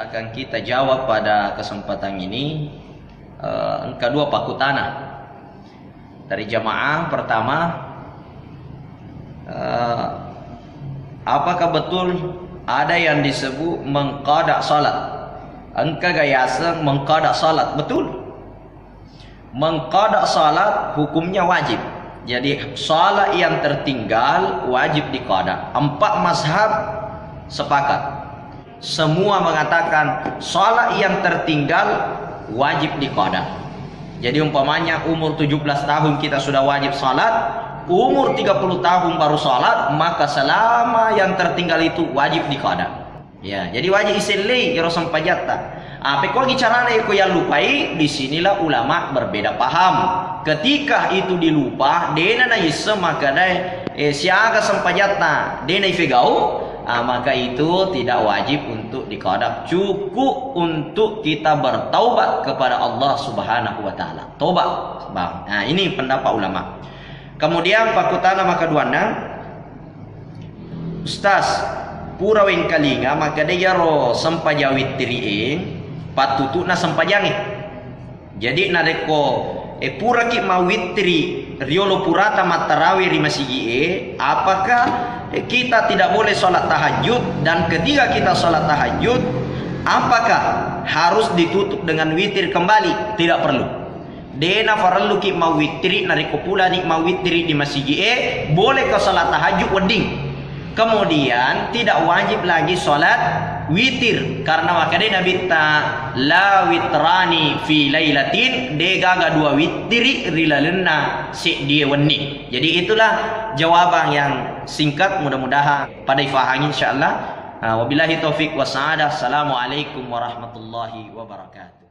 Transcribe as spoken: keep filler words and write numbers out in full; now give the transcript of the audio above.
Akan kita jawab pada kesempatan ini, eh, engka dua pakutana dari jamaah. Pertama, eh, apakah betul ada yang disebut mengqada salat? Engka ga yaseng mengqada salat? Betul. Mengqada salat hukumnya wajib. Jadi, salat yang tertinggal wajib diqada. Empat mazhab sepakat. Semua mengatakan salat yang tertinggal wajib diqada. Jadi, umpamanya umur tujuh belas tahun kita sudah wajib salat, umur tiga puluh tahun baru salat, maka selama yang tertinggal itu wajib diqada. Ya, jadi wajib isellei iyaro sempajatta. Ah, pekkogi carana iko yallupai, di sinilah ulama berbeda paham. Ketika itu dilupa, dena naisseng makkeda, eh, siaga sempajatta, dena ifegau, ah, maka itu tidak wajib untuk diqada. Cukup untuk kita bertaubat kepada Allah Subhanahu wa Ta'ala. Tobat, Bang. Nah, ini pendapat ulama. Kemudian, pakutana makaduanna, Ustaz, pura wengkalinga makkeda iyaro sempajang witteri'e pattutu'na sempajangnge. Jadi, narekko, eh, puraki mawwittiri riolo purata mattarawe ri masigi'e, apakah, eh, kita tidak boleh sholat tahajud? Dan ketika kita sholat tahajud, apakah harus ditutup dengan witir kembali? Tidak perlu. Dena farelluki mawwittiri, narekko purani mawwittiri di masigi'e, boleh ko salat tahajud wedding. Kemudian tidak wajib lagi salat witir, karena makkeda Nabitta, "La witrani fi lailatin," de gaga dua wittiri ri lalenna seddie wenni. Jadi itulah jawaban yang singkat, mudah-mudahan pada ifahangi insyaallah. Ah, wabillahi taufik wa sa'adah. Assalamualaikum warahmatullahi wabarakatuh.